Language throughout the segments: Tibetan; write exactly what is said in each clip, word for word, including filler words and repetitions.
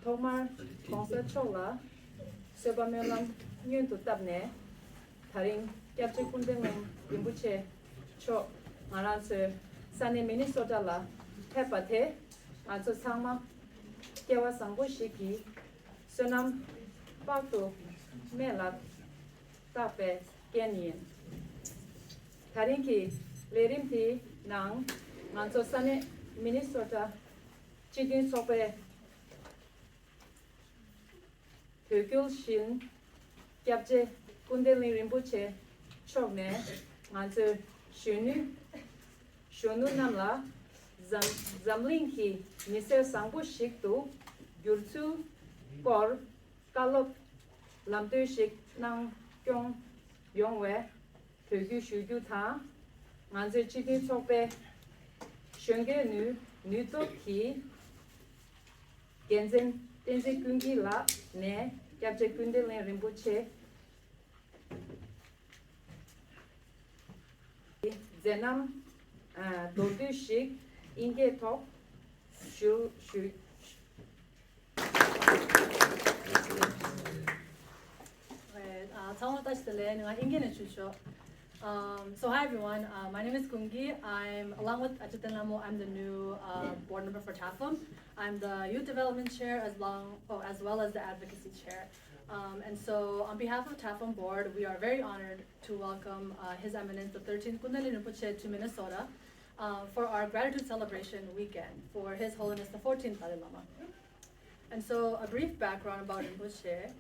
ཐོག་མར་༸གོང་ས་མཆོག་ལ་གསོལ་བ་སྨོན་ལམ་སྔོན་དུ་བཏབ་ནས། ད་རིང་སྐྱབས་རྗེ་ཀུན་བདེ་གླིང་རིན་པོ་ཆེ་མཆོག་ང་རང་ཚོའི་ས་གནས་མི་ནི་སོ་ཊ་ལ་ཕེབས་པ་དེ། ང་ཚོ་ཚང་མ་སྐལ་བ་བཟང་པོ་ཞིག་གི་བསོད་ནམས་དཔག་ཏུ་མེད་ལ་བཏགས་པའི་རྐྱེན་ཡིན། ད་རིང་གི་ལས་རིམ་དེའི་ནང་ང་ཚོ་ས་གནས་མི་ནི་སོ་ཊ་སྤྱི་མཐུན་ཚོགས་པའི་དུས་འགྱུར་བཞིན་སྐྱབས་རྗེ་ཀུན་བདེ་གླིང་རིན་པོ་ཆེ་མཆོག་ནས་ང་ཚོའི་གཞོན་ནུ་གཞོན་ནུ་རྣམས་ལ་འཛམ་འཛམ་གླིང་གི་མི་སེར་བཟང་པོ་ཞིག་ཏུ་འགྱུར་ཚུལ་སྐོར་བཀའ་སློབ་ལམ་སྟོན་ཞིག་གནང་སྐྱོང་ཡོང་བའི་འབོད་སྐུལ་ཞུ་རྒྱུ་དང་། ང་ཚོའི་སྤྱི་མཐུན་ཚོགས་པའི་གཞོན་སྐྱེས་ནུས་ནུས་སྟོབས་ཀྱི་འགན་འཛིན་བསྟན་འཛིན་ཀུན་དགའ་ལགས་ནས་སྐྱབས་རྗེ་ཀུན་བདེ་གླིང་རིན་པོ་ཆེ་མཛད་རྣམ་མདོར་བསྡུས་ཤིག་དབྱིན་སྐད་ཐོག་ཞུ་ཞུ། Right. Uh, ཚང་མ་བཀྲ་ཤིས་བདེ་ལེགས། ང་དབྱིན་སྐད་ནས་ཞུ་ཆོག Um, so hi everyone, uh, my name is Kungi. I'm, along with Achutin Lamo, I'm the new uh, board member for TAFM. I'm the youth development chair as long, oh, as well as the advocacy chair. Um, and so on behalf of TAFM board, we are very honored to welcome uh, His Eminence the thirteenth Kundalini Rinpoche to Minnesota uh, for our gratitude celebration weekend for His Holiness the fourteenth Dalai Lama. And so a brief background about Rinpoche.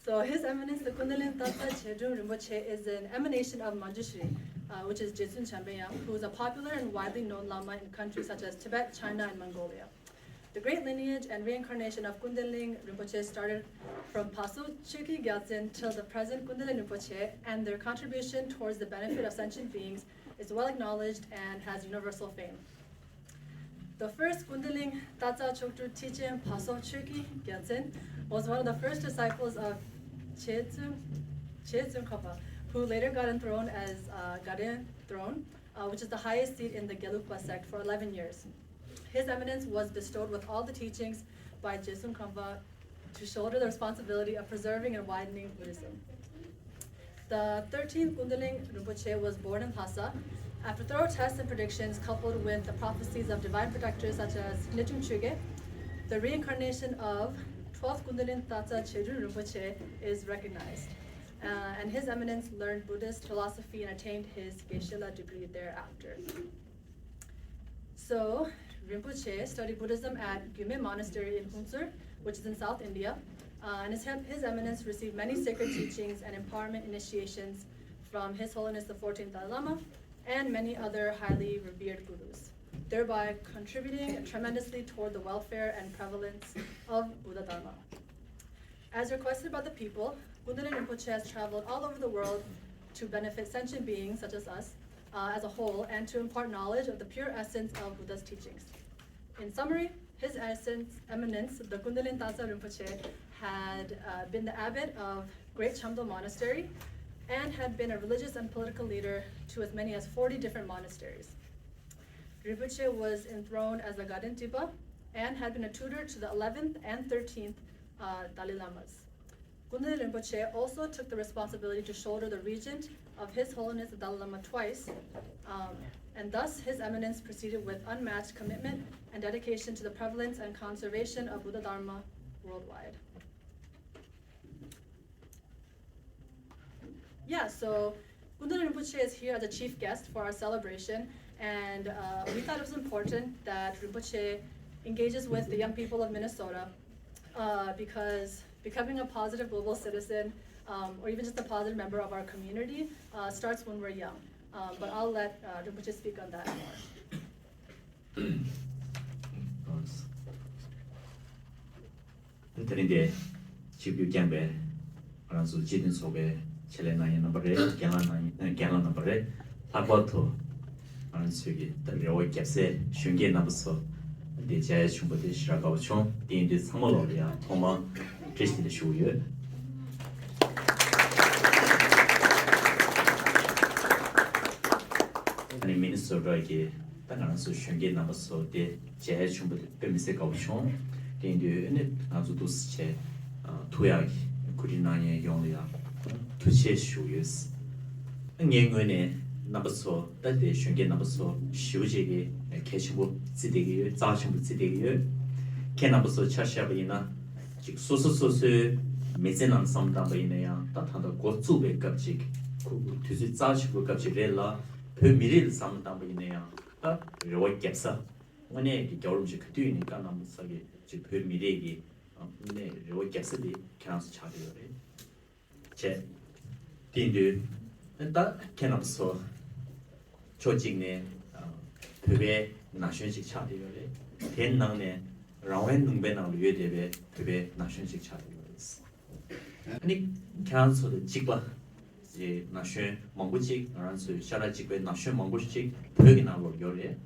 So His Eminence the Kundalini Tantsa Chedrung Rinpoche is an emanation of Manjushri, uh, which is Jetsun Chambeyang, who is a popular and widely known Lama in countries such as Tibet, China, and Mongolia. The great lineage and reincarnation of Kundalini Rinpoche started from Paso Chökyi Gyaltsen till the present Kundalini Rinpoche, and their contribution towards the benefit of sentient beings is well acknowledged and has universal fame. The first Kundalini Tatsa Chokdru teacher, Paso Chökyi Gyaltsen, was one of the first disciples of Chetsum Chetsum Kapa, who later got enthroned as uh, Gaden Throne, uh, which is the highest seat in the Gelugpa sect, for eleven years. His Eminence was bestowed with all the teachings by Jetsun Khampa to shoulder the responsibility of preserving and widening Buddhism. The thirteenth Kundalini Rinpoche was born in Lhasa. After thorough tests and predictions, coupled with the prophecies of divine protectors such as Nechung Chögye, the reincarnation of twelfth Kundalini Tatsa Chedrun Rinpoche is recognized. Uh, and His Eminence learned Buddhist philosophy and attained his Geshe-la degree thereafter. So, Rinpoche studied Buddhism at Gyume Monastery in Hunzur, which is in South India, uh, and his, His Eminence received many sacred teachings and empowerment initiations from His Holiness the fourteenth Dalai Lama and many other highly revered gurus, thereby contributing tremendously toward the welfare and prevalence of Buddha Dharma. As requested by the people, Kundalini Rinpoche has traveled all over the world to benefit sentient beings such as us uh, as a whole and to impart knowledge of the pure essence of Buddha's teachings. In summary, His Essence, Eminence, the Kundalini Tantsa Rinpoche, had uh, been the abbot of Great Chamdo Monastery and had been a religious and political leader to as many as forty different monasteries. Rinpoche was enthroned as a Gaden Tipa and had been a tutor to the eleventh and thirteenth uh, Dalai Lamas. Kundalini Rinpoche also took the responsibility to shoulder the regent of His Holiness the Dalai Lama twice, um, and thus His Eminence proceeded with unmatched commitment and dedication to the prevalence and conservation of Buddha Dharma worldwide. Yeah, so Kundalini Rinpoche is here as a chief guest for our celebration, and uh, we thought it was important that Rinpoche engages with the young people of Minnesota uh, because becoming a positive global citizen um, or even just a positive member of our community uh, starts when we're young. Um, but I'll let uh, Rinpoche speak on that more. དེ་རིང་འདིར་ཆིབས་བསྒྱུར་བསྐྱངས་པའི་ང་རང་ཚོ་སྤྱི་མཐུན་ཚོགས་པའི་ཆེད་ལས་གནང་མཁན་རྣམ་པ་རེད། རྒན་ལགས་གནང་མཁན་རྣམ་པ་རེད། ལྷག་པར་དུ་ང་རང་ཚོའི་གི་ད་རེ་བ་རྒྱབ་སའི་གཞོན་སྐྱེས་རྣམ་པ་ཚོ་འདིར་མཇལ་ཡ་བྱུང་པ་དེ་ཞེ་དྲག་དགའ་པོ་བྱུང་། དེ་ཡིན་དུས་ཚང་མ་ལོག་ལ་ཡང་ཐོག་མར་བཀྲ་ཤིས་བདེ་ལེགས་ཞུ་གི་ཡོད། ཨ་ནི་མི་ནི་སོ་ཊ་གི་ ད་ང་རང་ཚོ་གཞོན་སྐྱེས་རྣམ་པ་ཚོ་དེ་མཇལ་བྱུང་བ་དེ་དཔེ་མི་སྲིད་དགའ་པོ་བྱུང་། དེ་ཡིན་དུས་ཨ་ནི་ང་ཚོ་འདུག་སེ་བྱས་ཐུག་ཡག་གི་གོ་སྒྲིག་གནང་མཁན་ཡོངས་ལ་ཡང་ཐུགས་རྗེ་ཆེ་ཞུ་གི་ཡོད། ངའི་ངོས་ནས་རྣམ་པ་ཚོ་ད་དེ་གཞོན་སྐྱེས་རྣམ་པ་ཚོ་ཞེ་པོ་ཅིག་གི་གལ་ཆེན་པོ་བརྩི་བསྡད་ཀྱི་ཡོད། རྩ་ཆེན་པོ་བརྩི་བསྡད་ཀྱི་ཡོད། ཁྱེད་རྣམ་པ་ཚོ་ཆ་བཞག་པ་ཡིན་ན་ཅིག་སོ་སོ་སོ་སོའི་མི་ཚེ་ནང་བསམ་བློ་བཏང་པ་ཡིན་ན་ཡང་ད་ད་ལྟ་འགོ་བཙུགས་པའི་སྐབས་ཅིག་ཁོ་དུས་ཚོད་རྩ་ཆེན་པོའི་སྐབས་ཅིག་རེད་ལ། བོད་མི་རིགས་ལ་བསམ་བློ་བཏང་པ་ཡིན་ན་ཡང་ད་རེ་བ་རྒྱབ་ས་དངོས་གནས་ཀྱི་རྒྱལ་བ་རིན་པོ་ཆེ་ག་དུས་ཡིན་ནའི་བཀའ་གནང་ས་གི་ཅིག་བོད་མི་རིགས་ཀྱི་དངོས་གནས་རེ་བ་རྒྱབ་ས་དེ་ཁྱེད་རང་ཚོ་ཆགས་ཀྱི་ཡོད་རེད། བྱས། དེ་ཡིན་དུས་ད་ཁྱེད་རྣམ་པ་ཚོ་ཕྱོགས་གཅིག་ནས་ཨ་བོད་པའི་ན་གཞོན་ཅིག་ཆགས་བསྡད་ཡོད་རེད། དེའི་ནང་ནས་རང་དབང་ལུང་པའི་ནང་ལ་ཡོད་བསྡད་པའི་བོད་པའི་ན་གཞོན་ཅིག་ཆགས་བསྡད་ཡོད་རེད། ཨ་ནི་ཁྱེད་རང་ཚོ་དང་གཅིག་པ་ཡི་ན་གཞོན་མང་པོ་ཅིག་ང་རང་ཚོའི་ཤ་ཁྲག་གཅིག་པའི་ན་གཞོན་མང་པོ་ཅིག་བོད་ཀྱི་ནང་ལོགས་ཡོད་རེད།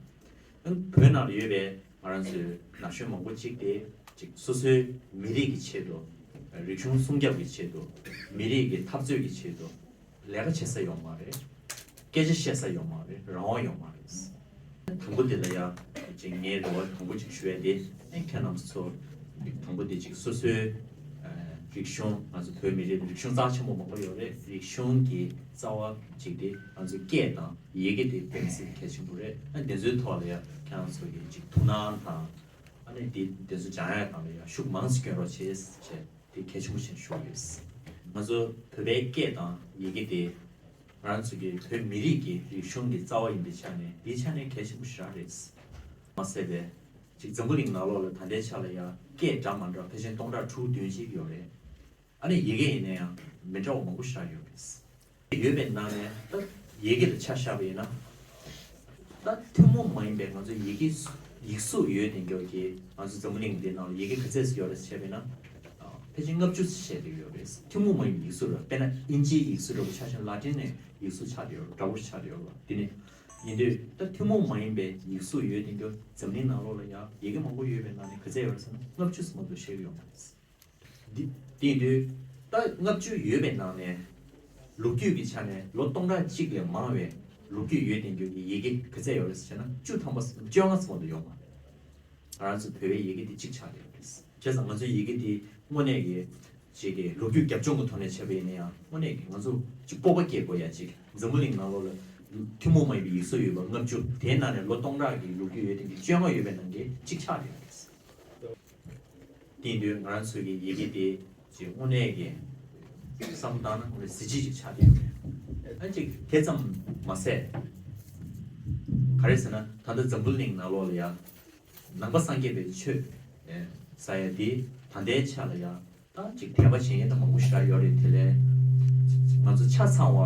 བོད་ནང་ལ་ཡོད་པའི་ང་རང་ཚོའི་ན་གཞོན་མང་པོ་ཅིག་དེ་ཅིག་སོ་སོའི་མི་རིགས་ཀྱི་ཆེད་དུ། རིག་གཞུང་སྲུང་སྐྱོབ་ཀྱི་ཆེད་དུ། མི་རིགས་ཀྱི་འཐབ་རྩོད་ཀྱི་ཆེད་དུ་ལས་ཀ་བྱེད་ས་ཡོད་མ་རེད། སྐད་ཆ་བཤད་ས་ཡོད་མ་རེད། རང་དབང་ཡོད་མ་རེད། དང་པོ་དེ་ལ་ཡང་ཅིག་ངའི་རེ་བ་དང་པོ་ཅིག་ཞུ་ཡ་དེ་ཨེ་ཁྱེད་རྣམ་ཚོ་དང་པོ་དེ་ཅིག་སོ་སོའི་རིག་གཞུང་ང་ཚོ་བོད་མི་རིགས་རིག་གཞུང་རྩ་ཆེན་པོ་མང་པོ་ཡོད་རེད། རིག་གཞུང་གི་རྩ་བ་ཅིག་དེ་ང་ཚོ་སྐད་དང་། ཡི་གེ་དེ་དཔེ་མི་སྲིད་གལ་ཆེན་པོ་རེད། ཨ་དེ་ཚོའི་ཐོག་ལ་ཡང་ཁྱེད་རང་ཚོ་གིས་ཅིག་ཐུགས་སྣང་དང་། ཨ་ནི་དེ་དེ་ཚོ་སྦྱང་ཡག་སྒང་ལ་ཡང་ཤུགས་མང་ཙམ་སྐྱོན་རོགས་བྱེད་ཅེས་དེ་གལ་ཆེན་པོ་ཞིག་ཞུ་གི་ཡོད། ང་ཚོ་བོད་པའི་སྐད་དང་ཡི་གེ་དེ་ང་རང་ཚོ་གི་བོད་མི་རིགས་ཀྱི་རིག་གཞུང་གི་རྩ་བ་ཡིན་པའི་ཆ་ནས་དེའི་ཆ་ནས་གལ་ཆེན་པོ་ཞེ་དྲག་རེད། མ་ཟད་པའི་ཅིག་འཛམ་བུ་གླིང་ནང་ལོགས་ལ་ད་ལྟའི་ཆ་ལ་ཡང་སྐད་འདྲ་མ་འདྲ་ཕལ་ཆེར་སྟོང་ཕྲག་དྲུག་བདུན་ཅིག་ཡོད་རེད། ཨ་ནི་ཡི་གེ་ཡིན་ན་ཡང་མི་འདྲ་བ་མང་པོ་ཞིག་ཡོད་རེད། ཡོད་པའི་ནང་ནས་ད་ཡི་གེ་ལ་ཆ་བཞག་པ་ཡིན་ན། ད་ཐུན་མོང་མ་ཡིན་པའི་ང་ཚོ་ཡི་གེ་ཡིག་གཟུགས་ཡོད་དེ་འགྱོ་གི་ང་ཚོ་འཛམ་བུ་གླིང་འདི་ནང་ལ་ཡི་གེ་ག་ཚད་ཡོད་རེད་བྱས་པ་ཡིན་ན། ཕལ་ཆེར་ལྔ་བཅུ་ཙམ་བཤད་ཀྱི་ཡོད་རེད། ཐུན་མོང་མ་ཡིན་པའི་ཡིག་གཟུགས་རེད། དཔེར་ན་ཨིན་ཇིའི་ཡིག་གཟུགས་འདྲ་པོ་ཆ་བཞག་ན་ལ་ཏིན་ནས་ཡིག་གཟུགས་ཆགས་བསྡད་ཡོད་རེད། འདྲ་པོ་ཆགས་བསྡད་ཡོད་རེད། དེ་ནས་ཡིན་དུས་ད་ཐུན་མོང་མ་ཡིན་པའི་ཡིག་གཟུགས་ཡོད་དེ་འགྱོ་འཛམ་གླིང་ནང་ལོགས་ལ་ཡང་ཡི་གེ་མང་པོ་ཡོད་པའི་ནང་ནས་ག་ཚད་ཡོད་རེད་ཟེར་ན་ལྔ་བཅུ་ཙམ་མ་གཏོགས་བཤད་ཀྱི་ཡོད་མ་རེད། འདི་འདི་ཡིན་དུས་ད་ལྔ་བཅུ་ཡོད་པའི་ནང་ནས་ལོ་རྒྱུས་ཀྱི་ཆ་ནས་ལོ་སྟོང་ཕྲག་གཅིག་ལས་མང་བའི་ལོ་རྒྱུས་ཡོད་དེ་འགྱོ་གི་ཡི་གེ་ག་ཚད་ཡོད་རེད་ཟེར་ན་བཅུ་ཐམ་པ་བཅོ་ལྔ་ཙམ་མ་གཏོགས་ཡོད་མ་རེད། ང་རང་ཚོ་བོད་པའི་ཡི་གེ་འདི་གཅིག་ཆགས་ཡོད་རེད། བྱས་ཙང་ང་ཚོའི་ཡི་གེ་འདི་དངོས་གནས་ཀྱི་ཅིག་གི་ལོ་རྒྱུས་རྒྱབ་ལྗོངས་ཀྱི་ཐོག་ནས་བྱས་པ་ཡིན་ན་ཡང་དངོས་གནས་ཀྱི་ང་ཚོ་ཅིག་སྤོབས་པ་སྐྱེ་དགོས་ཡ་ཅིག་འཛམ་བུ་གླིང་ནང་ལོགས་ལ་ཐུན་མོང་མ་ཡིན་པའི་ཡིག་གཟུགས་ཡོད་པ་ལྔ་བཅུ་དེའི་ནང་ནས་ལོ་སྟོང་ཕྲག་གི་ལོ་རྒྱུས་ཡོད་དེ་འདི་བཅོ་ལྔ་ཡོད་པའི་ནང་གི་གཅིག་ཆགས་ཡོད་རེད། དེ་ཡིན་དུས་ང་རང་ཚོའི་གི་ཡི་གེ་དེ་ཅིག་དངོས་གནས་ཀྱི་བསམ་བློ་བཏང་ན་དངོས་གནས་གཟི་བརྗིད་ཅིག་ཆགས་བསྡད་ཡོད་རེད། ཨ་ཅིག་དེ་ཙམ་མ་ཟད། ག་རེ་ཟེར་ན་ད་ལྟ་འཛམ་བུ་གླིང་ནང་ལོགས་ལ་ཡང་ནང་པ་སངས་རྒྱས་པའི་ཆོས་ཟེར་ཡ་དེ་ད་ལྟའི་ཆ་ལ་ཡང་ད་ཅིག་དད་པ་བྱེད་མཁན་ད་མང་པོ་ཞེ་དྲག་ཡོད་རེད། དེ་ལས་ང་ཚོ་ཆ་ཚང་བ་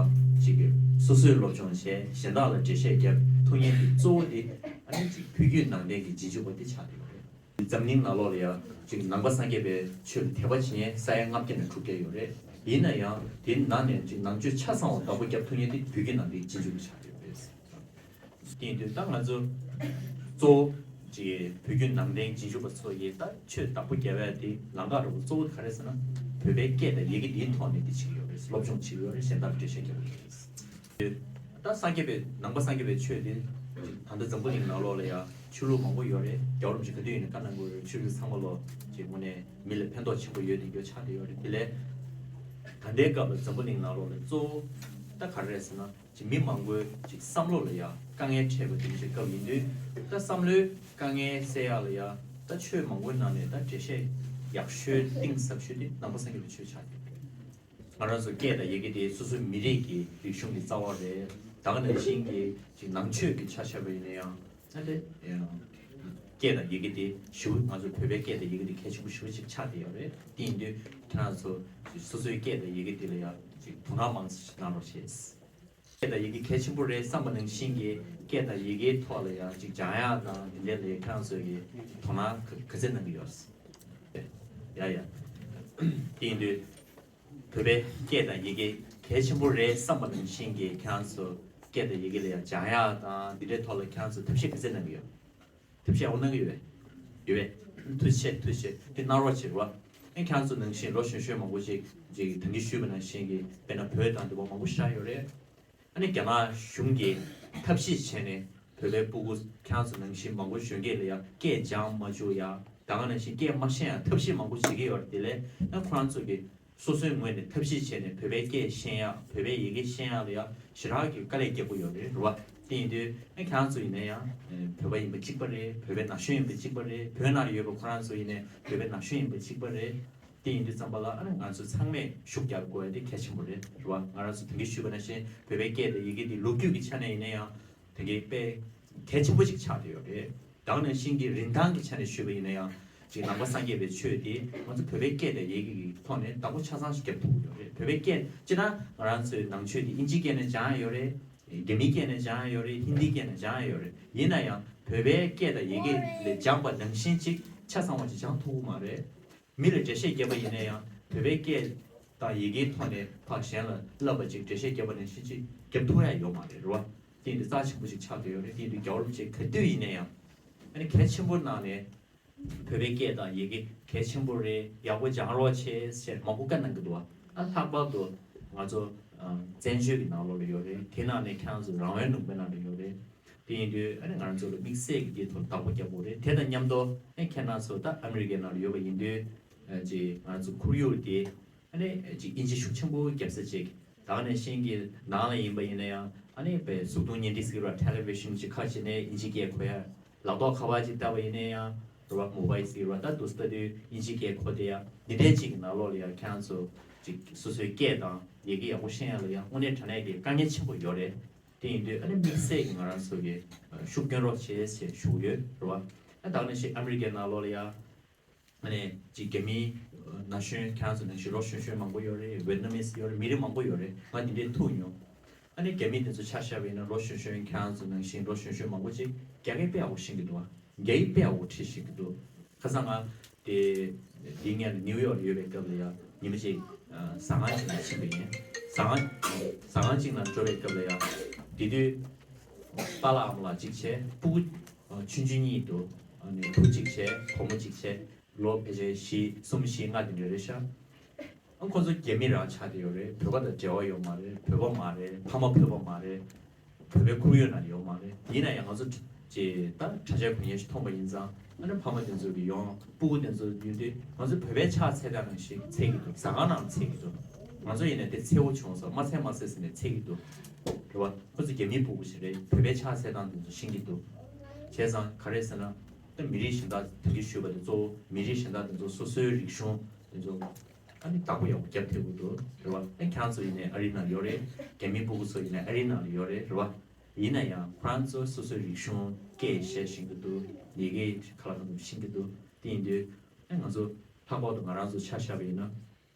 ཅིག་གི་སོ་སོའི་སློབ་སྦྱོང་བྱས་གཞན་དག་ལ་འགྲེལ་བཤད་རྒྱབ་ཐུབ་མཁན་དེ་གཙོ་བོ་དེ་ཨ་ནི་ཅིག་བོད་བརྒྱུད་ནང་བསྟན་གྱི་རྗེས་འཇུག་པ་དེ་ཆགས་བསྡད་ཡོད་རེད། འཛམ་གླིང་ནང་ལོགས་ལ་ཡང་ཅིག་ནང་པ་སངས་རྒྱས་པའི་ཆོས་ལ་དད་པ་བྱེད་མཁན་ས་ཡ་ལྔ་བརྒྱ་ནས་དྲུག་བརྒྱ་ཡོད་རེད། ཡིན་ན་ཡང་དེའི་ནང་ནས་ཅིག་ནང་ཆོས་ཆ་ཚང་བ་བདག་པོ་རྒྱབ་ཐུབ་མཁན་དེ་བོད་བརྒྱུད་ནང་བསྟན་རྗེས་འཇུག་པ་ཆགས་ཡོད་རེད། དེ་ཡིན་དུས་ད་ང་ཚོ་གཙོ་བོ་ཅིག་བོད་བརྒྱུད་ནང་བསྟན་རྗེས་འཇུག་པ་ཚོ་ཡིས་ད་ཆོས་བདག་པོ་རྒྱབ་ཡ་དེ་ལམ་ཁ་འདྲ་པོ་གཙོ་བོ་དེ་ག་རེ་ཟེར་ན་བོད་པའི་སྐད་དང་ཡི་གེ་འདིའི་ཐོག་ནས་དེ་བྱེད་ཀྱི་ཡོད་རེད། སློབ་སྦྱོང་བྱེད་ཀྱི་ཡོད་རེད། གཞན་དག་འགྲེལ་བཤད་རྒྱབ་ཀྱི་ཡོད་རེད། ད་སངས་རྒྱས་པའི་ནང་པ་སངས་རྒྱས་པའི་ཆོས་དེ་ད་ལྟ་འཛམ་བུ་གླིང་ནང་ལོགས་ལ་ཡང་ཆོས་ལུགས་མང་པོ་ཡོད་རེད། རྒྱལ་བ་རིན་པོ་ཆེ་ག་དུས་ཡིན་ན་བཀའ་གནང་གི་ཡོད་རེད། ཆོས་ལུགས་ཚང་མ་ལོ་ཅིག་དངོས་གནས་མི་ལ་ཕན་ཐོགས་ཆེན་པོ་ཡོད་དེ་འགྱོ་ཆགས་བསྡད་ཡོད་རེད། དེ་ལས་ད་ལྟའི་སྐབས་ལ་འཛམ་བུ་གླིང་ནང་ལོགས་ལ་གཙོ་བོ་ད་ག་རེ་རེད་ཟེར་ན་ཅིག་མི་མང་པོའི་ཅིག་བསམ་བློ་ལ་ཡང་དཀའ་ངལ་འཕྲད་པ་དེ་འདྲ་ཞིག་སྐབས་ཡིན་དུས་ད་བསམ་བློའི་དཀའ་ངལ་སེལ་ཡག་ལ་ཡང་ད་ཆོས་མང་པོའི་ནང་ནས་ད་འགྲེལ་བཤད་ཡག་ཤོས་གཏིང་ཟབ་ཤོས་དེ་ནང་པ་སངས་རྒྱས་པའི་ཆོས་ཆགས་ཡོད་རེད། ང་རང་ཚོ་སྐད་དང་ཡི་གེ་དེ་སོ་སོའི་མི་རིགས་ཀྱི་རིག་གཞུང་གི་རྩ་བ་རེད། ད་ག་ནང་བཞིན་གྱི་ཅིག་ནང་ཆོས་ཀྱི་ཆ་བཞག་པ་ཡིན་ན་ཡང་ད་དེ་སྐད་དང་ཡི་གེ་དེ་ཞེ་པོ་ང་ཚོ་བོད་པའི་སྐད་དང་ཡི་གེ་དེ་གལ་ཆེན་པོ་ཞེ་པོ་ཅིག་ཆགས་བསྡད་ཡོད་རེད། དེ་ཡིན་དུས་ཁྱེད་རང་ཚོ་སོ་སོའི་སྐད་དང་ཡི་གེ་དེ་ལ་ཡང་ཅིག་དོ་སྣང་མང་ཙམ་ཞིག་གནང་རོགས་བྱས། སྐད་དང་ཡི་གེ་གལ་ཆེན་པོ་རེད་བསམ་པ་ནང་བཞིན་གྱི་སྐད་དང་ཡི་གེའི་ཐོག་ལ་ཡང་ཅིག་སྦྱང་ཡག་དང་དེ་འདྲའི་ལ་ཁྱེད་རང་ཚོ་གིས་དོ་སྣང་ག་ག་ཚད་གནང་གི་ཡོད། ཡ་ཡ། དེ་ཡིན་དུས་བོད་པའི་སྐད་དང་ཡི་གེ་གལ་ཆེན་པོ་རེད་བསམ་པ་ནང་བཞིན་གྱི་ཁྱེད་རང་ཚོ་སྐད་དང་ཡི་གེ་ལ་ཡང་སྦྱང་ཡག་དང་དེ་འདྲའི་ཐོག་ལ་ཁྱེད་རང་ཚོ་ཐབས་ཤེས་ག་ཚད་གནང་གི་ཡོད། ཐབས་ཤེས་ཡག་པོ་གནང་གི་ཡོད་པས། ཡོད་པས། ཐུགས་རྗེ་ཆེ་ཐུགས་རྗེ་ཆེ་དེ་གནང་རོགས་བྱེད་རོགས། ཨེ་ཁྱེད་རང་ཚོ་ནང་བཞིན་ལོ་གཞོན་གཞོན་མང་པོ་ཅིག་ཅིག་ད་གིན་ཞུས་པ་ནང་བཞིན་གྱི་དཔེར་ན་བོད་དང་འདི་པ་མང་པོ་ཞེ་དྲག་ཡོད་རེད། ཨ་ནི་རྒྱ་ནག་གཞུང་གིས་ཐབས་ཤེས་བྱས་ནས་ བོད་པའི་སྤུ་གུ་ཁྱེད་རང་ཚོ་ནང་བཞིན་མང་པོ་གཞོན་སྐྱེས་ལ་ཡང་སྐད་སྦྱང་མ་བཅུག་ཡ། ད་ག་ནང་བཞིན་སྐད་མ་ཤེས་ཡ་ཐབས་ཤེས་མང་པོ་བྱེད་ཀྱི་ཡོད་རེད། དེ་ལས་ཨ་ཁོ་རང་ཚོ་གི་སོ་སོའི་ངོས་ནས་ཐབས་ཤེས་བྱས་ནས་བོད་པའི་སྐད་ཤེས་ཡ། བོད་པའི་ཡི་གེ་ཤེས་ཡ་ལ་ཡང་ཞེ་དྲག་གི་དཀའ་ལས་རྒྱག་གི་ཡོད་རེད། རེད་བ། དེ་ཡིན་དུས་ཨ་ཁྱེད་རང་ཚོ་ཡིན་ན་ཡང་བོད་པ་ཡིན་པ་གཅིག་པ་རེད། བོད་པའི་ན་གཞོན་ཡིན་པ་གཅིག་པ་རེད། བོད་ནང་ལ་ཡོད་པ་ཁོ་རང་ཚོ་ཡིན་ནའི་བོད་པའི་ན་གཞོན་ཡིན་པ་གཅིག་པ་རེད། དེ་ཡིན་དུས་ཙམ་པ་ལ་ཨ་ནི་ང་ཚོ་ཚང་མས་ཤུགས་རྒྱག་དགོས་ཡ་དེ་གལ་ཆེན་པོ་རེད། རེད་བ། ང་རང་ཚོ་དེང་གི་ཞུས་པ་ནང་བཞིན་བོད་པའི་སྐད་དང་ཡི་གེ་དེ་ལོ་རྒྱུས་ཀྱི་ཆ་ནས་ཡིན་ན་ཡང་དེང་གི་དཔེ་གལ་ཆེན་པོ་ཞིག་ཆགས་བསྡད་ཡོད་རེད། ད་ག་ནང་བཞིན་གྱི་རིན་ཐང་གི་ཆ་ནས་ཞུས་པ་ཡིན་ན་ཡང་ཅིག་ནང་པ་སངས་རྒྱས་པའི་ཆོས་དེ་ང་ཚོ་བོད་པའི་སྐད་དང་ཡི་གེ་གི་ཐོག་ནས་བདག་པོ་ཆ་ཚང་ཞིག་རྒྱབ་ཐུབ་ཀྱི་ཡོད་རེད། བོད་པའི་སྐད་སྤྱིར་ན་ང་རང་ཚོའི་ནང་ཆོས་དེ་ཨིན་ཇིའི་སྐད་ནས་སྦྱང་ཡ་ཡོད་རེད། རྒྱ་མིའི་སྐད་ནས་སྦྱང་ཡ་ཡོད་རེད། ཧིན་དིའི་སྐད་ནས་སྦྱང་ཡ་ཡོད་རེད། ཡིན་ན་ཡང་བོད་པའི་སྐད་དང་ཡི་གེ་ལས་སྦྱངས་པ་ནང་བཞིན་ཅིག་ཆ་ཚང་བ་ཅིག་སྦྱང་ཐུབ་ཀྱི་མ་རེད། མི་ལ་འགྲེལ་བཤད་བརྒྱབ་པ་ཡིན་ན་ཡང་བོད་པའི་སྐད་དང་ཡི་གེའི་ཐོག་ནས་ཕར་གཞན་ལ་བསླབ་པ་ཅིག་འགྲེལ་བཤད་བརྒྱབ་པ་ནང་བཞིན་ཅིག་རྒྱབ་ཐུབ་ཡ་ཡོད་མ་རེད། རེད་བ། དེ་འདི་རྩ་ཆེན་པོ་ཞིག་ཆགས་བསྡད་ཡོད་རེད། དེ་འདི་རྒྱལ་བ་རིན་པོ་ཆེ་ག་དུས་ཡིན་ན་ཡང་ཨ་ནི་གལ་ཆེན་པོ་གནང་ནས་བོད་པའི་སྐད་དང་ཡི་གེ་གལ་ཆེན་པོ་རེད། ཡག་པོ་སྦྱང་རོགས་བྱེད་ཟེར་མང་པོ་བཀའ་གནང་གི་འདུག་བ། ཨ་ལྷག་པར་དུ་ང་ཚོ་ཨ་བཙན་བྱོལ་གྱི་ནང་ལོགས་ལ་ཡོད་རེད། དེ་ནང་ནས་ཁྱེད་རང་ཚོ་རང་དབང་ལུང་པའི་ནང་ལ་ཡོད་རེད། དེ་ཡིན་དུས་ཨ་ནི་ང་རང་ཚོ་ལ་དམིགས་བསལ་གྱི་དེའི་ཐོག་ལ་བདག་པོ་རྒྱག་དགོས་རེད། དེ་དང་མཉམ་དུ་ཨ་ཁྱེད་རང་ཚོ་ད་ཨ་མི་རི་ཀའི་ནང་ལ་ཡོད་པ་ཡིན་དུས་ཨ་ཅིག་ང་རང་ཚོ་ཁོར་ཡུག་དེ་ཨ་ནི་ཅིག་དབྱིན་ཇི་ཤུགས་ཆེན་པོ་རྒྱབ་ས་ཅིག་ད་ག་ནང་བཞིན་གྱི་ནང་ལ་ཡིན་པ་ཡིན་ན་ཡང་ཨ་ནི་བའི་གཟུགས་མཐོང་བརྙན་འཕྲིན་ཟེར་བ་ཊེ་ལི་ཝི་ཤན་ཅིག་ཁ་ཕྱེ་ནས་དབྱིན་ཇི་སྐད་གོ་ཡ། ལག་ཐོག་ཁ་པར་ཅིག་བལྟས་པ་ཡིན་ན་ཡང་རེད་བ། མོ་བྷའིལ་ཟེར་བ་ད་དུ་ལྟ་དུས་དབྱིན་ཇི་སྐད་གོ་བསྡད་ཡ། འདི་འདྲས་ཅིག་གི་ནང་ལོགས་ལ་ཡང་ཁྱེད་རང་ཚོ་ཅིག་སོ་སོའི་སྐད་དང་ཡི་གེ་ཡག་པོ་ཤེས་ཡ་ལ་ཡང་དངོས་གནས་དྲང་གནས་ཀྱི་དཀའ་ངལ་ཆེན་པོ་ཡོད་རེད། དེ་ཡིན་དུས་ཨ་ནི་དམིགས་བསལ་གྱི་ང་རང་ཚོ་གི་ཤུགས་སྐྱོན་རོགས་བྱེད་ཞེས་ཞུ་གི་ཡོད་རེད་བ། ཨ་ད་ག་ནང་བཞིན་ཨ་མི་རི་ཀའི་ནང་ལོགས་ལ་ཡང་ཨ་ནི་ཅིག་རྒྱ་མིའི་ན་གཞོན་ཁྱེད་རང་ཚོ་ནང་བཞིན་ལོ་གཞོན་གཞོན་མང་པོ་ཡོད་རེད། ཝེད་ནམ་མིས་ཡོད་རེད། མི་རིགས་མང་པོ་ཡོད་རེད། ང་འདི་འདྲའི་ཐུག་མྱོང་། ཨ་ནི་རྒྱ་མི་དེ་ཚོ་ཆ་བཞག་པ་ཡིན་ན་ལོ་གཞོན་གཞོན་ཁྱེད་རང་ཚོ་ནང་བཞིན་ལོ་གཞོན་གཞོན་མང་པོ་ཅིག་རྒྱ་སྐད་དཔེ་ཡག་པོ་ཤེས་ཀྱི་འདུག་ཨ། རྒྱ་ཡིག་དཔེ་ཡག་པོ་ཁྲིད་ཤེས་ཀྱི་འདུག་ཁ་སང་ང་དེ་འདི་ངས་ནིའུ་ཡོག་ལ་ཡོད་པའི་སྐབས་ལ་ཡང་ཉི་མ་གཅིག་ཟ་ཁང་གཅིག་ནང་ཕྱིན་པ་ཡིན། ཟ་ཁང་ཟ་ཁང་གཅིག་ནང་འགྲོ་བའི་སྐབས་ལ་ཡང་དེ་དུས་པཱ་ལགས་ཨ་མ་ལགས་གཅིག་བྱས། སྤུ་གུ་ཆུང་ཆུང་གཉིས་འདུག་ཨ་ནི་བུ་གཅིག་བྱས། བུ་མོ་གཅིག་བྱས། ལོ་ཕལ་ཆེར་བཞི་གསུམ་བཞི་ལྔ་དེ་འདྲ་རེད་ཤག་ཨ་ཁོ་ཚོ་རྒྱ་མི་རང་ཆགས་བསྡད་ཡོད་རེད། བོད་པ་དང་འབྲེལ་བ་ཡོད་མ་རེད། བོད་པ་མ་རེད། ཕ་མ་བོད་པ་མ་རེད། བོད་པའི་ཁོར་ཡུག་ནང་ཡོད་མ་རེད། ཡིན་ན་ཡང་ང་ཚོ་ཅེས་ད་གྲྭ་ཆས་གོན་ཡས་ཤིག་མཐོང་པ་ཡིན་ཙང་ཨ་ནི་ཕ་མ་དེ་ཚོ་གི་ཡོང་སྤུ་གུ་དེ་ཚོ་ཡོང་དུས་ང་ཚོ་བོད་པའི་ཕྱག་འཚལ་སྟངས་ནང་བཞིན་འཚལ་གྱི་འདུག་ཟ་ཁང་ནང་འཚལ་གྱི་འདུག་ང་ཚོ་ཡིན་ན་དེ་འཚལ་བོ་བྱུང་སོང་། མ་འཚལ་མ་འཚལ་ཟེར་ནས་འཚལ་གྱི་འདུག་རེད་བ། ཁོ་ཚོ་རྒྱ་མིའི་སྤུ་གུ་ཞིག་རེད། བོད་པའི་ཕྱག་འཚལ་སྟངས་དེ་ཚོ་ཤེས་ཀྱི་འདུག་བྱས་ཙང་ག་རེ་ཟེར་ན། ད་མི་རིགས་གཞན་དག་དེ་གི་ཞུས་པ་དེ་གཙོ་བོ་མི་རིགས་གཞན་དག་དེ་ཚོ་སོ་སོའི་རིག་གཞུང་དེ་ཚོ་ཨ་ནི་བདག་པོ་ཡག་པོ་རྒྱབ་ཐུབ་ཀྱི་འདུག་རེད་བ། ཨ་ཁྱེད་རང་ཚོ་ཡིན་ནའི་ཨ་རི་ནང་ཡོད་རེད། རྒྱ་མིའི་སྤུ་གུ་ཚོ་ཡིན་ནའི་ཨ་རི་ནང་ལ་ཡོད་རེད། རེད་བ། ཡིན་ན་ཡང་ཁོ་རང་ཚོ་སོ་སོའི་རིག་གཞུང་སྐད་བཤད་ཤེས་ཀྱི་འདུག་ཡི་གེ་ཁ་ལག་ཁ་ཐུམ་ཤེས་ཀྱི་འདུག་དེ་ཡིན་དུས་ཨ་ང་ཚོ་ལྷག་པར་དུ་ང་རང་ཚོ་ཆ་བཞག་པ་ཡིན་ན།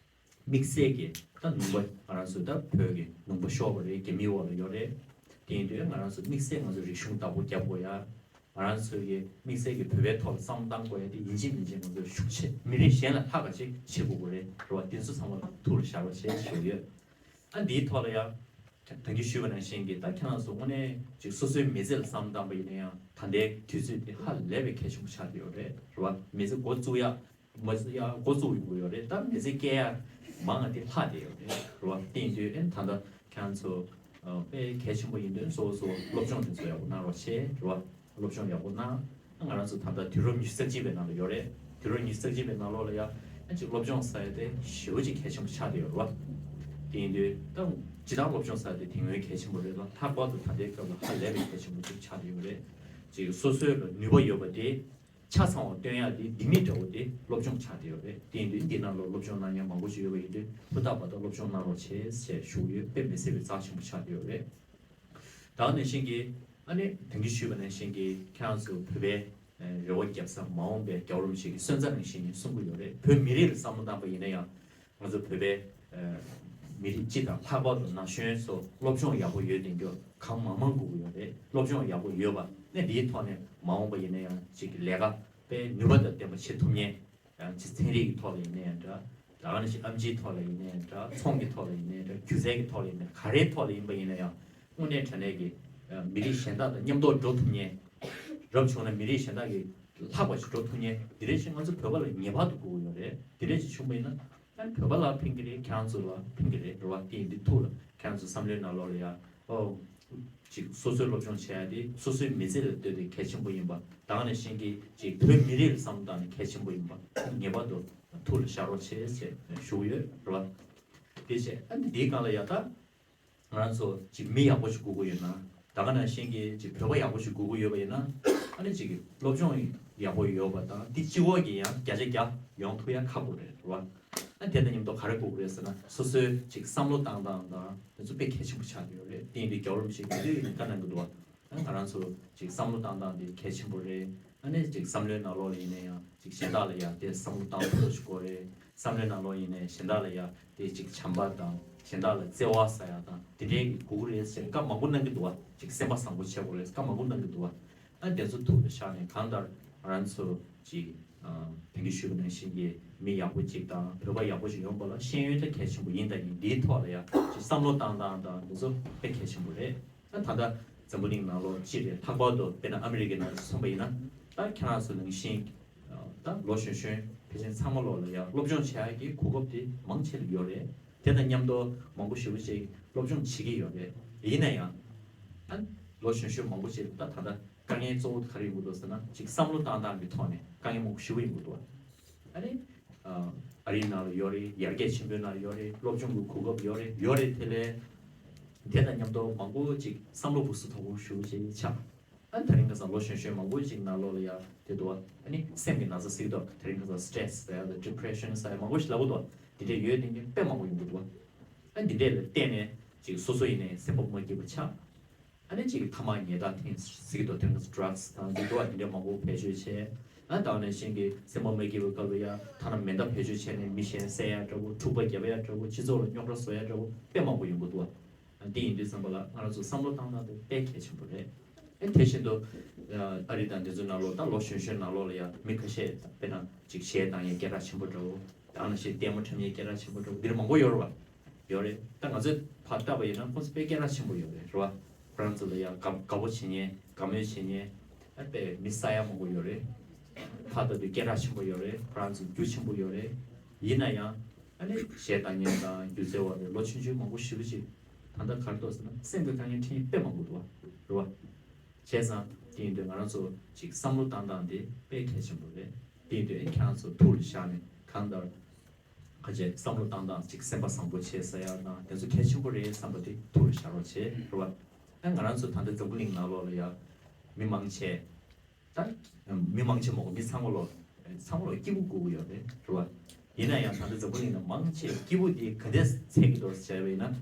དམིགས་བསལ་གྱི་ད་ནུས་པ་ང་རང་ཚོ་ད་བོད་ཀྱི་ནུས་པ་ཤོར་བ་རེད། རྒྱ་མིའི་འོག་ལ་ཡོད་རེད། དེ་ཡིན་དུས་ང་རང་ཚོ་དམིགས་བསལ་ང་ཚོ་རིག་གཞུང་བདག་པོ་རྒྱབ་དགོས་ཡ། ང་རང་ཚོ་གི་དམིགས་བསལ་གྱི་བོད་པའི་ཐོག་ལ་བསམ་བློ་བཏང་དགོས་ཡ་དེ་ཡིན་གཅིག་མིན་གཅིག་ང་ཚོ་ཤུགས་ཆེ་མི་རིགས་གཞན་ལ་ལྷག་ག་ཅིག་བྱེད་དགོས་ཀྱི་རེད། རེད་བ། དེ་ཚོ་ཚང་མ་ཐུགས་ལ་བཞག་རོགས་བྱེད་ཞུ་གི་ཡོད། ཨ་འདིའི་ཐོག་ལ་ཡ། ད་གིན་ཞུས་པ་ནང་བཞིན་གྱི་ད་ཁྱེད་རང་ཚོ་དངོས་གནས་ཅིག་སོ་སོའི་མི་ཚེ་ལ་བསམ་བློ་བཏང་པ་ཡིན་ན་ཡང་ད་ལྟའི་དུས་ཚོད་དེ་ཧ་ལས་པའི་གལ་ཆེན་པོ་ཆགས་ཀྱི་ཡོད་རེད། རེད་བ། མི་ཚེ་འགོ་བཙུགས་ཡ། མ་ཡ་འགོ་བཙུགས་ཡོང་གི་ཡོད་རེད། ད་མི་ཚེ་སྐྱེལ་ཡ་མང་ང་དེ་ལྷག་བསྡད་ཡོད་རེད། རེད་བ། དེ་ཡིན་དུས་ཨེ་ད་ལྟ་ཁྱེད་རང་ཚོ་ཨ་དཔེ་གལ་ཆེན་པོ་ཡིན་དུས་གཙོ་བོ་གཙོ་བོ་སློབ་སྦྱོང་དེ་ཚོ་ཡག་པོ་གནང་རོགས་བྱེད། རེད་བ། སློབ་སྦྱོང་ཡག་པོ་གནང་། ང་རང་ཚོ་ད་ལྟ་དུས་རབས་ཉི་ཤུ་རྩ་གཅིག་པའི་ནང་ལ་ཡོད་རེད། དུས་རབས་ཉི་ཤུ་རྩ་གཅིག་པའི་ནང་ལོགས་ལ་ཡ་ཨ་ཅིག་སློབ་སྦྱོང་ཟེར་ཡ་དེ་ཞེ་པོ་ཅིག་གལ་ཆེན་པོ་ཆགས་བསྡད་ཡོད་རེད་བ། དེ་ཡིན་དུས་ད་སྤྱིར་བཏང་སློབ་སྦྱོང་ཟེར་ཡ་དེ་དེ་སྔོན་གལ་ཆེན་པོ་རེད་ལ་ལྷག་པར་དུ་ད་ལྟའི་སྐབས་ལ་ཧ་ལས་པའི་གལ་ཆེན་པོ་ཅིག་ཆགས་བསྡད་ཡོད་རེད། ཅིག་སོ་སོའི་ལ་ནུས་པ་ཡོད་པ་དེ། ཆ་ཚང་བ་སྟོན་ཡག་དེ་ལྡེ་མིག་འདྲ་བོ་དེ་སློབ་སྦྱོང་ཆགས་བསྡད་ཡོད་རེད། དེ་ཡིན་དུས་འདི་ནང་ལ་སློབ་སྦྱོང་གནང་མཁན་མང་པོ་ཞིག་ཡོད་པ་ཡིན་དུས་ཧུར་ཐག་འབད་ཐག་སློབ་སྦྱོང་གནང་རོགས་བྱེད་ཞེས་ཞུ་གི་ཡོད། དཔེ་མི་སྲིད་པའི་རྩ་ཆེན་པོ་ཆགས་བསྡད་ཡོད་རེད། ད་ག་ནང་བཞིན་གྱི་ཨ་ནི་དེང་གི་ཞུས་པ་ནང་བཞིན་གྱི་ཁྱེད་རང་ཚོ་བོད་པའི་རེ་བ་རྒྱབ་ས་མ་འོངས་པའི་རྒྱལ་བ་རིན་པོ་ཆེ་གི་སོན་རྩ་ནང་བཞིན་ནས་གསུང་གི་ཡོད་རེད། བོད་མི་རིགས་ལ་བསམ་བློ་བཏང་པ་ཡིན་ན་ཡང་། ང་ཚོ་བོད་པའི་ཨ་མི་རིགས་སྤྱི་དང་ལྷག་པར་དུ་ན་གཞོན་ཚོ་སློབ་སྦྱོང་ཡག་པོ་ཡོད་དེ་འདྲ་གང་མང་མང་དགོས་ཀྱི་ཡོད་རེད། སློབ་སྦྱོང་ཡག་པོ་ཡོད་པ་ནས་འདིའི་ཐོག་ནས་མ་འོངས་པ་ཡིན་ན་ཡང་ཅིག་ལས་ཀ་དཔེ་ནུས་པ་དང་ལྡན་པ་བྱེད་ཐུབ་མཁན། ཡང་ཅིག་ཚན་རིག་གི་ཐོག་ལ་ཡིན་ན་ཡང་འདྲ། ད་ག་ནང་བཞིན་ཨེམ་ཆིའི་ཐོག་ལ་ཡིན་ན་ཡང་འདྲ། ཚོང་གི་ཐོག་ལ་ཡིན་ན་ཡང་འདྲ། སྒྱུ་རྩལ་གྱི་ཐོག་ལ་ཡིན་ན་ག་རེའི་ཐོག་ལ་ཡིན་པ་ཡིན་ན་ཡང་དངོས་གནས་དྲང་གནས་ཀྱི་ཨ་མི་རིགས་གཞན་དག་དང་མཉམ་དུ་འགྲོ་ཐུབ་མཁན། རབ་བྱུང་ན་མི་རིགས་གཞན་དག་གི་ལྷག་པ་ཞིག་འགྲོ་ཐུབ་མཁན་འདི་འདྲ་ཞིག་ང་ཚོ་བོད་པ་ལ་ངེས་པར་དུ་དགོས་ཀྱི་ཡོད་རེད། འདི་འདྲ་ཞིག་བྱུང་བ་ཡིན་ན་ཨ་ནི་བོད་པ་ལ་ཕན་གྱི་རེད། ཁྱེད་རང་ཚོ་ལ་ཕན་གྱི་རེད། རེད་བ། དེ་ཡིན་དུས་ཐུགས་ལ་ཁྱེད་རང་ཚོ་བསམ་བློའི་ནང་ལོགས་ལ་ཡ་ཨོ་ ཅིག་སོ་སོའི་སློབ་སྦྱོང་བྱེད་ཡ་དེ་སོ་སོའི་མི་ཚེ་ལ་ལྟོས་ཏེ་གལ་ཆེན་པོ་ཡིན་པ། ད་ག་ནང་བཞིན་གྱི་ཅིག་བོད་མི་རིགས་ལ་བསམ་བློ་བཏང་ནས་གལ་ཆེན་པོ་ཡིན་པ་ངེས་པར་དུ་ཐུགས་ལ་བཞག་རོགས་བྱེད་ཅེས་ཞུ་གི་ཡོད་རེད་བ། དེ་བྱས་ཨ་ནི་དེའི་སྒང་ལ་ཡ་ད། ང་རང་ཚོ་ཅིག་མི་ཡག་པོ་ཞིག་དགོས་ཀྱི་ཡོད་ན། ད་ག་ནང་བཞིན་གྱི་ཅིག་བོད་པ་ཡག་པོ་ཞིག་དགོས་ཀྱི་ཡོད་པ་ཡིན་ན། ཨ་ནི་ཅིག་སློབ་སྦྱོང་ཡག་པོ་ཡོད་པ་དང་དེ་སྤྱི་འོག་གི་ཡང་བརྒྱ་ཆ་བརྒྱ་ཡོང་ཐུབ་ཡ་ཁག་པོ་རེད་རེད་བ། ཨ་དེ་དང་མཉམ་དུ་ག་རེ་དགོས་ཀྱི་རེད་ཟེར་ན་སོ་སོའི་ཅིག་བསམ་བློ་བཏང་སྟངས་དང་དེ་ཚོ་དཔེ་གལ་ཆེན་པོ་ཆགས་ཀྱི་ཡོད་རེད། དེ་ཡིན་དུས་རྒྱལ་བ་རིན་པོ་ཆེ་དེ་དུས་ཡིན་བཀའ་གནང་གི་འདུག་བ། ཨ་ང་རང་ཚོ་ཅིག་བསམ་བློ་བཏང་སྟངས་དེ་གལ་ཆེན་པོ་རེད། ཨ་ནི་ཅིག་བསམ་བློའི་ནང་ལོགས་ལ་ཡིན་ན་ཡང་ཅིག་གཞན་དག་ལ་ཡང་དེ་བསམ་བློ་བཏང་ཐུབ་པ་ཞིག་དགོས་རེད། བསམ་བློའི་ནང་ལོགས་ཡིན་ནའི་གཞན་དག་ལ་ཡང་དེ་ཅིག་བྱམས་པ་དང་གཞན་དག་ལ་བརྩེ་བ་ཟེར་ཡ་དང་དེ་འདྲའི་གི་དགོས་ཀྱི་རེད་ཟེར་བཀའ་མང་པོ་གནང་གི་འདུག་བ། ཅིག་སེམས་པ་བཟང་པོ་བྱེད་དགོས་རེད་བཀའ་མང་པོ་གནང་གི་འདུག་བ། ཨ་དེ་ཚོ་ཐུགས་ལ་བཞག་ནས་གང་ལྟར་ང་རང་ཚོ་ཅིག་ཨ་དེང་གི་ཞུས་པ་ནང་བཞིན་གྱི་མི་ཡག་པོ་ཅིག་དང་བོད་པ་ཡག་པོ་ཞིག་ཡོང་བ་ལ་ཤེས་ཡོན་དེ་གལ་ཆེན་པོ་ཡིན་དང་ཡིན། འདིའི་ཐོག་ལ་ཡང་ཅིག་བསམ་བློ་བཏང་སྟངས་དང་དེ་ཚོ་དཔེ་གལ་ཆེན་པོ་རེད། ད་ད་ལྟ་འཛམ་བུ་གླིང་ནང་ལོགས་སྤྱི་རེད། ལྷག་པར་དུ་དཔེར་ན་ཨ་མི་རི་ཀའི་ནང་མཚོན་པ་ཡིན་ན་ད་ཁྱེད་རང་ཚོ་ནང་བཞིན་ད་ལོ་གཞོན་གཞོན་ཕལ་ཆེར་ཚང་མ་ལོག་ལ་ཡང་སློབ་སྦྱོང་བྱེད་ཡག་གི་གོ་སྐབས་དེ་མང་ཆེ་ལ་ཡོད་རེད། དེ་དང་མཉམ་དུ་མང་པོ་ཞེ་པོ་ཅིག་སློབ་སྦྱོང་བྱེད་ཀྱི་ཡོད་རེད། ཡིན་ན་ཡང་ད་ལོ་གཞོན་གཞོན་མང་པོ་ཅིག་ད་ད་ལྟ་དཀའ་ངལ་གཙོ་བོ་ག་རེ་ཡོང་གི་འདུག་ཟེར་ན་ཅིག་བསམ་བློ་བཏང་སྟངས་ཀྱི་ཐོག་ནས་དཀའ་ངལ་མང་པོ་ཞེ་པོ་ཡོང་གི་འདུག་ཨ་ནི། ཨ་རིའི་ནང་ལ་ཡོད་རེད། ཡར་རྒྱས་ཆེན་པོའི་ནང་ལ་ཡོད་རེད། སློབ་སྦྱོང་གི་གོ་སྐབས་ཡོད་རེད། ཡོད་རེད། དེ་ལས་དེ་དང་མཉམ་དུ་མང་པོ་ཅིག་བསམ་བློ་སྦུག་སུ་དོག་པོ་ཞེ་པོ་ཅིག་ཆགས། ཨ་ནི་དེ་རིང་ཁ་སང་ལོ་གཞོན་གཞོན་མང་པོ་ཅིག་ནང་ལོགས་ལ་ཡ་དེ་འདུག་ཨ་ནི་སེམས་ཀྱི་ན་ཚ་ཟེར་གྱི་འདུག་དེ་རིང་ཁ་སང་སི་ཊེ་རེ་སི་ཟེར་ཡ་དང་ཌི་པི་རེ་ཤན་ཟེར་ཡ་མང་པོ་ཞིག་ལབ་ཀྱི་འདུག་དེ་འདྲས་ཡོད་དེ་འདྲས་དཔེ་མང་པོ་ཡོང་གི་འདུག་ཨ་ནི་འདི་འདྲས་ལ་བརྟེན་ནས་ཅིག་སོ་སོ་ཡིན་ནའི་སེམས་པ་མ་སྐྱིད་པ་ཆགས། ཨ་ནི་ཅིག་ཐ་མག་ཉལ་ཐ་འཐེན་ཟེར་གྱི་འདུག་དེ་འདྲ་ཌ་རག་སི་དང་འདི་འདྲ་བ་འདི་འདྲ་མང་པོ་བེད་སྤྱོད་བྱས། ཨ་ད་ག་ནང་བཞིན་གྱི་སེམས་པ་མ་སྐྱིད་པའི་སྐབས་ལ་ཡ་ཐ་ན་མེ་མདའ་བེད་སྤྱོད་བྱས་ནས་མི་གཞན་བསད་ཡ་འདྲ་པོ། འཁྲུག་པ་བརྒྱབ་ཡ་འདྲ་པོ། སྤྱི་ཚོགས་ལ་རྙོག་དྲ་བཟོ་ཡ་འདྲ་པོ་དཔེ་མང་པོ་ཡོང་གི་འདུག་ཨ་འདི་ཡིན་དུས་ཙམ་པ་ལ་ང་རང་ཚོ་བསམ་བློ་བཏང་སྟངས་དེ་དཔེ་གལ་ཆེན་པོ་རེད། ཨ་དེ་བཞིན་དུ་ཨ་རི་དང་འདི་ཚོའི་ནང་ལོགས་ད་ལོ་གཞོན་གཞོན་ནང་ལོགས་ལ་ཡ་མི་ཁ་ཤས་དཔེར་ན་ཅིག་གཞས་བཏང་ཡའི་སྐད་གྲགས་ཆེན་པོ་འདྲ་པོ། ད་ག་ནང་བཞིན་ལྟད་མོ་འཁྲབ་ཡའི་སྐད་གྲགས་ཆེན་པོ་འདྲ་པོ་འདིར་མང་པོ་ཡོད་རེད་བ། ཡོད་རེད། ད་ང་ཚོས་ཕར་བལྟས་པ་ཡིན་ན་ཁོང་ཚོ་དཔེ་སྐད་གྲགས་ཆེན་པོ་ཡོད་རེད་རེད་བ། ཁོ་རང་ཚོ་ལ་ཡང་དགའ་དགའ་པོ་བྱེད་མཁན་དགའ་མོས་བྱེད་མཁན་ཨ་དཔེ་མི་ས་ཡ་མང་པོ་ཡོད་རེད། ཕར་ལྟ་དུས་སྐད་གྲགས་ཆེན་པོ་ཡོད་རེད། ཁོ་རང་ཚོ་རྒྱུ་ཆེན་པོ་ཡོད་རེད། ཡིན་ན་ཡང་ཨ་ནི་གཞས་བཏང་མཁན་དང་སྒྱུ་རྩལ་བ་རེད། ལོ་ཆུང་ཆུང་མང་པོ་ཞེ་པོ་ཅིག་ད་ལྟ་ག་རེ་འདུག་ཟེར་ན་སེམས་ཀྱི་དཀའ་ངལ་འཕྲད་མཁན་དཔེ་མང་པོ་འདུག་བ་རེད་བ། བྱས་ཙང་དེ་ཡིན་དུས་ང་རང་ཚོ་ཅིག་བསམ་བློ་བཏང་སྟངས་དེ་དཔེ་གལ་ཆེན་པོ་རེད། དེ་ཡིན་དུས་ཨེ་ཁྱེད་རང་ཚོ་ཐུགས་ལ་བཞག་ནས་གང་ལྟར། ཁ་ཆེ་བསམ་བློ་བཏང་སྟངས་ཅིག་སེམས་པ་བཟང་པོ་བྱེད་ཟེར་ཡ་དང་དེ་ཚོ་གལ་ཆེན་པོ་རེད་བསམ་པ་དེ་ཐུགས་ལ་བཞག་རོགས་བྱེད་རེད་བ། ཨ་ང་རང་ཚོ་ད་ལྟ་འཛམ་བུ་གླིང་ནང་ལོགས་ལ་ཡ་མི་མང་ཆེ། ད་མི་མང་ཆེ་མང་པོ་མི་ཚང་མ་ལོ་ཚང་མ་ལོ་སྐྱིད་པོ་དགོས་ཀྱི་ཡོད་རེད་རེད་བ། ཡིན་ན་ཡང་ད་ལྟ་འཛམ་བུ་གླིང་ནང་མང་ཆེ་སྐྱིད་པོ་དེ་ག་འདྲས་འཚོལ་གྱི་འདུག་ཟེར་བས་ན་ང་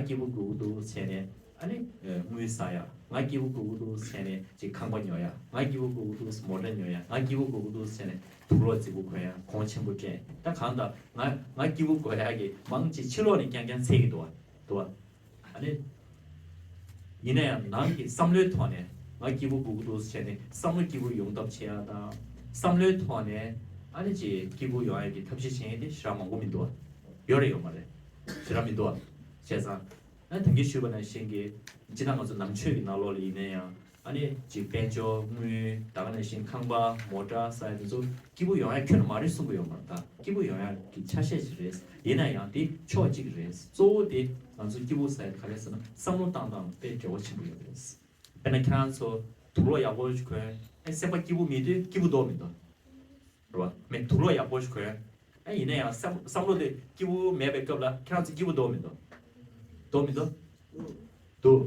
སྐྱིད་པོ་དགོས་ཀྱི་འདུག་བྱས་ནས། ཨ་ནི་དངུལ་ཟ་ཡ། ང་སྐྱིད་པོ་དགོས་ཀྱི་འདུག་ཟེར་ནས་ཅིག་ཁང་པ་ཉོ་ཡ། ང་སྐྱིད་པོ་དགོས་ཀྱི་འདུག་མོ་ཊ་ཉོ་ཡ། ང་སྐྱིད་པོ་དགོས་ཀྱི་འདུག་ཟེར་ནས་དུག་ལོག་རྫིག་པོ་གོན་ཡ། གོང་ཆེན་པོ་སྤྲད། ད་གང་ལྟར་ང་ང་སྐྱིད་པོ་དགོས་ཡ་གི་མང་ཆེ་ཕྱི་ལོགས་ནས་རྐྱང་རྐྱང་འཚོལ་གྱི་འདུག་བ། འདུག་བ། ཨ་ནི་ཡིན་ན་ཡང་ནང་གི་བསམ་བློའི་ཐོག་ནས་ང་སྐྱིད་པོ་དགོས་ཀྱི་འདུག་ཟེར་ནས་བསམ་བློ་སྐྱིད་པོ་ཡོང་ཐབས་བྱེད་ཡ་དང་། བསམ་བློའི་ཐོག་ནས་ཨ་ནི་ཅིག་སྐྱིད་པོ་ཡོང་ཡ་གི་ཐབས་ཤེས་བྱེད་མཁན་དེ་ཞེ་དྲག་མང་པོ་མི་འདུག་བ། ཡོད་རེད་ཡོད་མ་རེད། ཞེ་དྲག་མི་འདུག་བ། བྱས་ཙང་། ཨ་དེང་གི་ཞུས་པ་ནང་བཞིན་གྱི་སྤྱིར་བཏང་ང་ཚོ་ནང་ཆོས་ཀྱི་ནང་ལོགས་ལ་ཡིན་ན་ཡང་ཨ་ནི་ཅིག་དཔལ་འབྱོར་དངུལ་ད་ག་ནང་བཞིན་ཁང་པ་མོ་ཊ་ས་ཡ་དེ་ཚོ་སྐྱིད་པོ་ཡོང་ཡ་ཁྱོན་ནས་མ་རེད་གསུང་གི་ཡོད་མ་རེད། ད་སྐྱིད་པོ་ཡོང་ཡ་གི་ཆ་ཤས་ཤིག་རེད། ཡིན་ན་ཡང་དེ་ཕྱོགས་གཅིག་རེད། གཙོ་བོ་དེ་ང་ཚོ་སྐྱིད་པོ་ས་ཡ་ག་རེ་ཟེར་ན་བསམ་བློ་བཏང་སྟངས་དཔེ་འབྲེལ་བ་ཆེན་པོ་ཡོད་རེད། དཔེར་ན་ཁྱེད་རང་ཚོ་དུག་ལོག་ཡག་པོ་ཞིག་གོན་ཨེ་སེམས་པ་སྐྱིད་པོ་མེད་དུས་སྐྱིད་པོ་འདུག་མི་འདུག་རེད་བ། མེད་དུག་ལོག་ཡག་པོ་ཞིག་གོན། ཨ་ཡིན་ན་ཡང་བསམ་བསམ་བློ་དེ་སྐྱིད་པོ་མེད་པའི་སྐབས་ལ་ཁྱེད་རང་ཚོ་སྐྱིད་པོ་འདུག་མི་འདུག་འདུག་མི་འདུག་འདུག་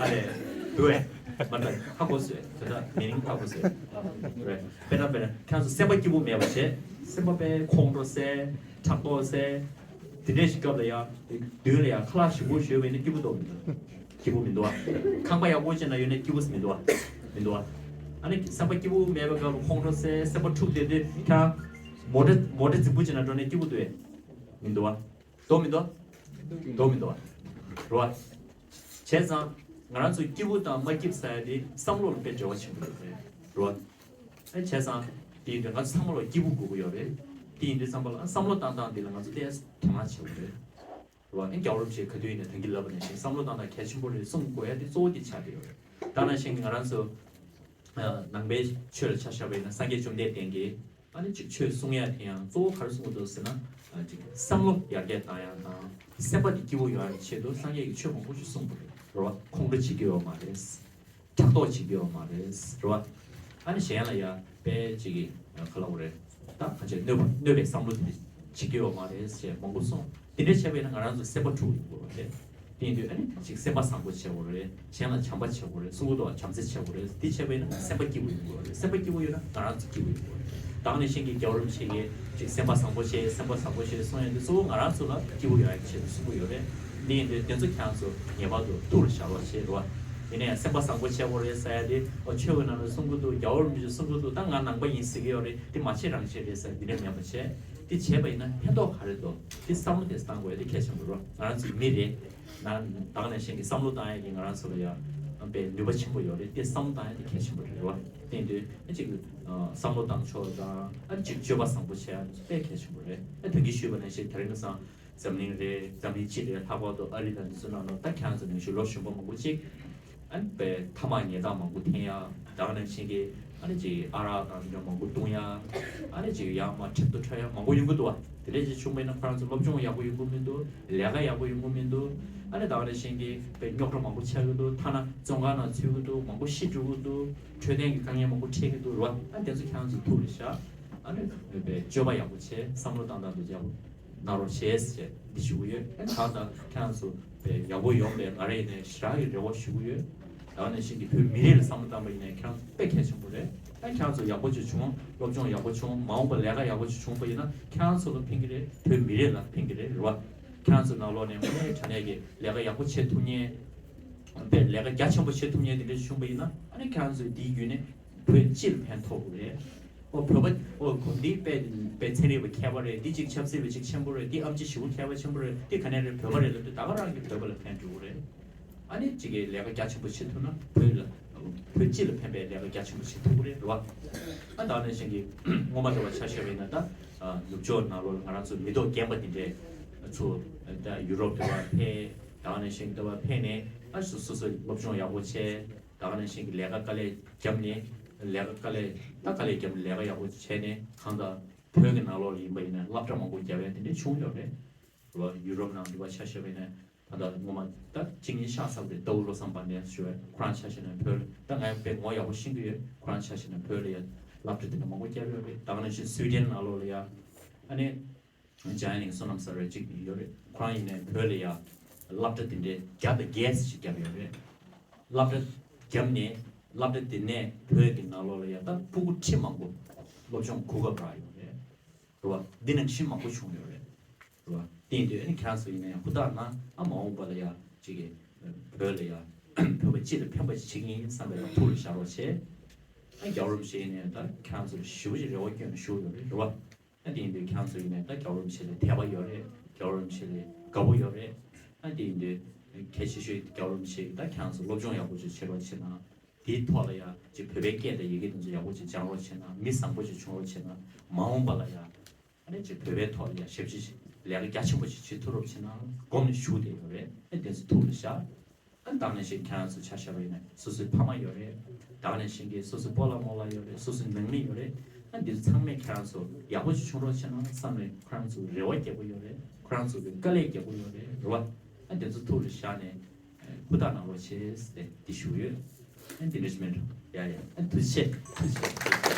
ཨ་ལས། འདུག་ཨེ། མ་ད་ཧ་གོ་སོང་། དེ་ད་མི་ནིང་ཧ་གོ་སོང་། རེད། དཔེར་ན་དཔེར་ན་ཁྱེད་རང་ཚོ་སེམས་པ་སྐྱིད་པོ་མེད་པ་བྱས། སེམས་པ་དཔེ་ཁོང་ཁྲོ་ཟ། ཕྲག་དོག་ཟ། དེ་འདྲའི་ཞིག་སྐབས་ལ་ཡང་མདུན་ལ་ཡང་ཁ་ལག་ཞིམ་པོ་ཞིག་ཡོད་པ་ཡིན་ན་སྐྱིད་པོ་འདུག་མི་འདུག་སྐྱིད་པོ་མི་འདུག་བ། ཁང་པ་ཡག་པོ་ཅིག་ན་ཡོད་ན་སྐྱིད་པོ་མི་འདུག་བ། མི་འདུག་བ། ཨ་ནི་སེམས་པ་སྐྱིད་པོ་མེད་པའི་སྐབས་ལ་ཁོང་ཁྲོ་ཟ། སེམས་པ་འཁྲུག་བསྡད་དུས་ཁྱེད་མོ་ཊ་མོ་ཊ་རྫིག་པོ་ཅིག་ན་འགྲོ་ན་སྐྱིད་པོ་འདུག་བས། མི་འདུག་བ། འདུག་མི་འདུག་འདུག་མི་འདུག་བ། རེད་བ། བྱས་ཙང་ང་རང་ཚོ་སྐྱིད་པོ་དང་མ་སྐྱིད་པོ་ཟེར་ཡ་དེ་བསམ་བློ་ལ་དཔེ་འབྲེལ་བ་ཆེན་པོ་ཡོད་རེད། རེད་བ། ཨ་བྱས་ཙང་དེ་ཡིན་དུས་ང་ཚོ་ཚང་མ་ལ་སྐྱིད་པོ་དགོས་ཀྱི་ཡོད་རེད། དེ་ཡིན་དུས་ཙམ་པ་ལ་བསམ་བློ་བཏང་སྟངས་འདི་ལ་ང་ཚོ་ཏོག་ཙམ་དོ་སྣང་བྱེད་དགོས་རེད། རེད་བ། ཨ་རྒྱལ་བ་རིན་པོ་ཆེས་ག་དུས་ཡིན་ན་ད་གིན་ལབ་པ་ནང་བཞིན་བསམ་བློ་བཏང་སྟངས་གལ་ཆེན་པོ་རེད་གསུང་དགོས་ཡ་དེ་གཙོ་བོ་དེ་ཆགས་ཀྱི་ཡོད་རེད། ད་ནང་བཞིན་གྱི་ང་རང་ཚོ་ཨ་ནང་པའི་ཆོས་ལ་ཆ་བཞག་པ་ཡིན་ན་སངས་རྒྱས་བཅོམ་ལྡན་འདས་ཀྱིས་ ཨ་ནི་ཅིག་ཆོས་གསུང་ཡ་དེ་ཡང་གཙོ་བོ་ག་རེ་གསུང་གི་འདུག་ཟེར་ན། ཨ་ཅིག་བསམ་བློ་ཡར་རྒྱས་བཏང་ཡ་དང་སེམས་པ་དེ་སྐྱིད་པོ་ཡོང་ཡ་གི་ཆེད་དུ་སངས་རྒྱས་ཀྱིས་ཆོས་མང་པོ་ཞིག་གསུངས་པ་རེད། རེད་བ། ཁོང་ཁྲོ་བྱེད་ཀྱི་ཡོད་མ་རེད། ཕྲག་དོག་བྱེད་ཀྱི་ཡོད་མ་རེད། རེད་བ། ཨ་ནི་གཞན་ལ་ཡ་དཔེ་ཅིག་གི་ག་ལབ་དགོས་རེད། ད་ག་ཅིག་གནོད་པ་གནོད་པའི་བསམ་བློ་དེ་འདྲ་བྱེད་ཀྱི་ཡོད་མ་རེད་ཞེས་མང་པོ་གསུངས། དེ་འདྲ་བྱས་པ་ཡིན་ན་ང་རང་ཚོ་སེམས་པ་འཁྲུག་ཡོང་གི་རེད། དེ་ཡིན་དུས་ཨ་ནི་ཅིག་སེམས་པ་བཟང་པོ་བྱེད་དགོས་རེད། གཞན་ལ་བྱམས་པ་བྱེད་དགོས་རེད། གསུང་གི་འདུག་བ། བྱམས་བརྩེ་བྱེད་དགོས་རེད། དེ་བྱས་པ་ཡིན་ན་སེམས་པ་སྐྱིད་པོ་ཡོང་གི་རེད། སེམས་པ་སྐྱིད་པོ་ཡོད་ན་ང་རང་ཚོ་སྐྱིད་པོ་ཡོང་གི་རེད། ད་ག་ནང་བཞིན་གྱི་རྒྱལ་བ་རིན་པོ་ཆེ་གིས་ཅིག་སེམས་པ་བཟང་པོ་བྱེད། སེམས་པ་བཟང་པོ་བྱེད་གསུང་ཡ་དེ་གཙོ་བོ་ང་རང་ཚོ་ལ་སྐྱིད་པོ་ཡོང་ཡ་གི་ཆེད་དུ་གསུང་གི་ཡོད་རེད། འདི་ཡིན་དུས་དེ་ཚོ་ཁྱེད་རང་ཚོ་ངེས་པར་དུ་ཐུགས་ལ་བཞག་རོགས་བྱེད་རོགས། ཡིན་ན་ཡང་སེམས་པ་བཟང་པོ་བྱེད་དགོས་རེད་ཟེར་ཡ་དེ། ཨོ་ཆོས་ཀྱི་ནང་ལ་གསུང་གི་འདུག་རྒྱལ་བ་རིན་པོ་ཆེས་གསུང་གི་འདུག་ད་ང་ནང་པ་ཡིན་ཟེར་གྱི་ཡོད་རེད། དེ་མ་བྱེད་རང་བྱེད་རེད་ཟེར་འདི་འདྲ་མེད་པ་བྱས། དེ་བྱས་པ་ཡིན་ན་ཕན་ཐོགས་ག་རེ་འདུག་དེ་བསམ་བློ་དེ་བཏང་དགོས་ཡ་དེ་གལ་ཆེན་པོ་རེད། ང་རང་ཚོ་མི་རེད། ན་ད་ག་ནང་བཞིན་གྱི་བསམ་བློ་བཏང་ཡ་གི་ང་རང་ཚོ་ལ་ཡ་དཔེ་ནུས་པ་ཆེན་པོ་ཡོད་རེད། དེ་བསམ་བློ་བཏང་ཡ་དེ་གལ་ཆེན་པོ་རེད་བ། དེ་ཡིན་དུས་ཨ་ཅིག་བསམ་བློ་བཏང་ཕྱོགས་དང་ཨ་ཅིག་སྤྱོད་པ་བཟང་པོ་བྱེད་ཡ་དེ་ཚོ་དཔེ་གལ་ཆེན་པོ་རེད། ཨ་ད་གིན་ཞུས་པ་ནང་བཞིན་དེ་རིང་ཁ་སང་འཛམ་གླིང་རེད། འཛམ་གླིང་སྤྱི་རེད། ལྷག་པར་དུ་ཨ་རི་དང་འདི་ཚོ་ནང་ལ་ད་ཁྱེད་རང་ཚོ་ནང་བཞིན་ལོ་གཞོན་པ་མང་པོ་ཅིག་ཨ་ནི་དཔེ་ཐ་མག་ཉལ་ཐ་མང་པོ་འཐེན་ཡ། ད་ག་ནང་བཞིན་གྱི་ཨ་ནི་ཅིག་ཨ་རག་དང་འདི་འདྲ་མང་པོ་བཏུང་ཡ། ཨ་ནི་ཅིག་ཡར་མར་ཁྲིམས་ཐོག་འཁྲབ་ཡ་མང་པོ་ཡོང་གི་འདུག་བ། དེ་འདྲ་ཅིག་བྱུང་བ་ཡིན་ན་ཁོ་རང་ཚོ་སློབ་སྦྱོང་ཡག་པོ་ཡོང་གི་མི་འདུག་ལས་ཀ་ཡག་པོ་ཡོང་གི་མི་འདུག་ཨ་ནི་ད་ག་ནང་བཞིན་གྱི་དཔེ་རྙོག་དྲ་མང་པོ་ཆགས་ཀྱི་འདུག་ཐ་ན་བཙོན་ཁང་ནང་ཚུད་ཀྱི་འདུག་མང་པོ་ཤི་འགྲོ་གི་འདུག་འཕྲོད་བསྟེན་གྱི་དཀའ་ངལ་མང་པོ་འཕྲད་ཀྱི་འདུག་རེད་བ། ཨ་དེ་ཚོ་ཁྱེད་རང་ཚོ་ཐུགས་ལ་བཞག་ཨ་ནི་དཔེ་སྤྱོད་པ་ཡག་པོ་བྱས། བསམ་བློ་བཏང་སྟངས་དེ་ཡག་པོ་གནང་རོགས་བྱས་ཟེར་འདི་ཞུ་གི་ཡོད། ཨ་ནི་ད་ལྟ་ཁྱེད་རང་ཚོ་དཔེ་ཡག་པོ་ཡོང་བའི་ང་རང་ཡིན་ནའི་ཞེ་དྲག་གི་རེ་བ་ཞུ་གི་ཡོད། ད་ག་ནང་བཞིན་གྱི་བོད་མི་རིགས་ལ་བསམ་བློ་བཏང་པ་ཡིན་ནའི་ཁྱེད་རང་ཚོ་དཔེ་གལ་ཆེན་པོ་རེད། ཨ་ཁྱེད་རང་ཚོ་ཡག་པོ་ཅིག་བྱུང་། སློབ་སྦྱོང་ཡག་པོ་བྱུང་། མ་འོངས་པ་ལས་ཀ་ཡག་པོ་ཅིག་བྱུང་པ་ཡིན་ན་ཁྱེད་རང་ཚོ་ལ་ཕན་གྱི་རེད། བོད་མི་རིགས་ལ་ཕན་གྱི་རེད། རེད་བ། ཁྱེད་རང་ཚོ་ནང་ལོགས་ནས་དངོས་གནས་དྲང་གནས་ཀྱི་ལས་ཀ་ཡག་པོ་བྱེད་ཐུབ་མཁན། དཔེ་ལས་ཀ་རྒྱ་ཆེན་པོ་བྱེད་ཐུབ་མཁན་དེ་འདྲ་བྱུང་པ་ཡིན་ན་ཨ་ནི་ཁྱེད་རང་ཚོས་དེའི་བརྒྱུད་ནས་བོད་སྤྱི་ལ་ཕན་ཐོགས་དགོས་རེད། ཨོ་བོད་པ་ཨོ་ཁོ་འདི་དཔེ་དཔེ་ཚན་རིག་པ་མཁས་པ་རེད། འདི་གཅིག་ཆབ་སྲིད་པ་གཅིག་ཆེན་པོ་རེད། འདི་ཨེམ་ཆི་ཞེ་པོ་མཁས་པ་ཆེན་པོ་རེད། འདི་ག་ནས་རེད། བོད་པ་རེད་ལབ་དུས་ད་ག་རང་གི་བོད་པ་ལ་ཕན་འགྲོ་གི་རེད། ཨ་ནི་གཅིག་གིས་ལས་ཀ་རྒྱ་ཆེན་པོ་བྱེད་ཐུབ་ན་བོད་ལ་བོད་སྤྱི་ལ་ཕན་པའི་ལས་ཀ་རྒྱ་ཆེན་པོ་བྱེད་ཐུབ་ཀྱི་རེད། རེད་བ། ཨ་ད་ག་ནང་བཞིན་གྱི་སྔོན་མ་འདྲ་བ་ཆ་བཞག་པ་ཡིན་ན་ད་ནུབ་ཕྱོགས་ནང་ལོགས་ལ་ང་རང་ཚོ་མི་ཐོག་རྒན་པ་འདི་འདྲས་ཚོ་ད་ཡུ་རོབ་འདྲ་བ་ཕེབས། ད་ག་ནང་བཞིན་འདྲ་བ་ཕེབས་ནས་ཨ་སོ་སོ་སོ་སློབ་སྦྱོང་ཡག་པོ་བྱས། ད་ག་ནང་བཞིན་གྱི་ལས་ཀ་དཀའ་ལས་བརྒྱབ་ནས་ལས་ཀ་དཀའ་ལས་ད་དཀའ་ལས་བརྒྱབ་ནས་ལས་ཀ་ཡག་པོ་བྱས་ནས་གང་ལྟར་བོད་ཀྱི་ནང་ལོགས་ལ་ཡིན་པ་ཡིན་ན་སློབ་གྲྭ་མང་པོ་བརྒྱབ་ཡ་དེ་འདྲས་བྱུང་ཡོད་རེད། རེད་བ། ཡུ་རོབ་ནང་འདི་བ་ཆ་བཞག་པ་ཡིན་ན་ད་ལྟ་སྔོན་མ་ད་གཅིག་གཉིས་ཤག་ཚ་པོ་རེད། ཏའུ་བློ་བཟང་དཔལ་ལྡན་ཞུ་བས་ཁོ་རང་ཆ་བཞག་ན་བོད་ལ་ད་ང་ཡང་དཔེ་ངོ་ཡག་པོ་ཤེས་ཀྱི་ཡོད། ཁོ་རང་ཆ་བཞག་ན་བོད་ལ་ཡ་སློབ་གྲྭ་དེ་འདྲ་མང་པོ་བརྒྱབ་ཡོད་རེད། ད་ག་ནང་བཞིན་སུའི་ཌེན་ནང་ལོགས་ལ་ཡ་ཨ་ནི་འཇམ་དབྱངས་གླིང་བསོད་ནམས་ཟེར་བའི་གཅིག་ཡོད་རེད། ཁོ་རང་ཡིན་ནའི་བོད་ལ་ཡ་སློབ་གྲྭ་དེ་འདྲའི་བརྒྱ་དང་བརྒྱད་ཅིག་བརྒྱབ་ཡོད་རེད། སློབ་གྲྭ་བརྒྱབ་ནས་སློབ་གྲྭ་དེ་ནས་བོད་ཀྱི་ནང་ལོགས་ལ་ཡ་ད་ཕྲུ་གུ་ཁྲི་མང་པོ་སློབ་སྦྱོང་གོ་སྐབས་རག་ཡོད་རེད། རེད་བ། འདི་ནང་བཞིན་མང་པོ་བྱུང་ཡོད་རེད། རེད་བ། དེ་ཡིན་དུས་ཨ་ནི་ཁྱེད་རང་ཚོ་ཡིན་ན་ཡང་ཧུར་ཐག་གནང་། ཨ་མ་འོངས་པ་ལ་ཡ་གཅིག་གི་བོད་ལ་ཡ་བོད་པ་སྤྱི་ལ་ཕན་པ་ཞིག་བྱེད་ཀྱི་ཡིན་བསམ་པའི་ཐུགས་ལ་བཞག་རོགས་བྱས། ཨ་རྒྱལ་བ་རིན་པོ་ཆེ་ཡིན་ནའི་ད་ཁྱེད་རང་ཚོ་ལ་ཞེ་པོ་ཅིག་རེ་བ་བསྐྱོན་ནས་བཞུགས་ཡོད་རེད། རེད་བ། ཨ་དེ་ཡིན་དུས་ཁྱེད་རང་ཚོ་ཡིན་ནའི་ད་རྒྱལ་བ་རིན་པོ་ཆེ་ལ་དད་པ་ཡོད་རེད། རྒྱལ་བ་རིན་པོ་ཆེ་ལ་དགའ་པོ་ཡོད་རེད། ཨ་དེ་ཡིན་དུས་གལ་ཆེ་ཤོས་རྒྱལ་བ་རིན་པོ་ཆེ་ད་ཁྱེད་རང་ཚོ་སློབ་སྦྱོང་ཡག་པོ་ཅིག་བྱེད་རོགས་བྱེད་ན། དེའི་ཐོག་ལ་ཡང་ཅིག་བོད་པའི་སྐད་དང་ཡི་གེ་དེ་ཚོ་ཡག་པོ་ཅིག་སྦྱང་རོགས་བྱས་ན། མི་བཟང་པོ་ཅིག་བྱུང་རོགས་བྱས་ན། མ་འོངས་པ་ལ་ཡང་ཨ་ནི་ཅིག་བོད་པའི་ཐོག་ལ་ཡང་ཞབས་ཕྱི་ཅིག་ལས་ཀ་རྒྱ་ཆེན་པོ་ཅིག་བྱེད་ཐུབ་རོགས་བྱས་ན་དགོངས་ནས་ཞུ་བསྡད་ཡོད་རེད། ཨ་དེ་ཚོ་ཐུགས་ལ་བཞག་ཨ་ནི་ད་ག་ནང་བཞིན་ཁྱེད་རང་ཚོ་ཆ་བཞག་པ་ཡིན་ན་སོ་སོའི་ཕ་མ་ཡོད་རེད། ད་ག་ནང་བཞིན་གྱི་སོ་སོའི་སྤོ་ལགས་རྨོ་ལགས་ཡོད་རེད། སོ་སོའི་ནང་མི་ཡོད་རེད། ཨ་འདི་ཚོ་ཚང་མས་ཁྱེད་རང་ཚོ་ཡག་པོ་ཅིག་བྱུང་རོགས་བྱས་ན་བསམ་ནས་ཁོ་རང་ཚོ་རེ་བ་རྒྱག་གི་ཡོད་རེད། ཁོ་རང་ཚོ་གི་དཀའ་ལས་རྒྱག་གི་ཡོད་རེད། རེད་བ། ཨ་འདི་ཚོ་ཐུགས་ལ་བཞག་ནས་ཧུར་ཐག་གནང་རོགས་བྱས་ཏེ་འདི་ཞུ་ཡོད། ཨ་འདི་འདྲ་ཞིག་མེད་འགྲོ། ཡ་ཡ། ཨ་ཐུགས་རྗེ་ཆེ། ཐུགས་རྗེ་ཆེ།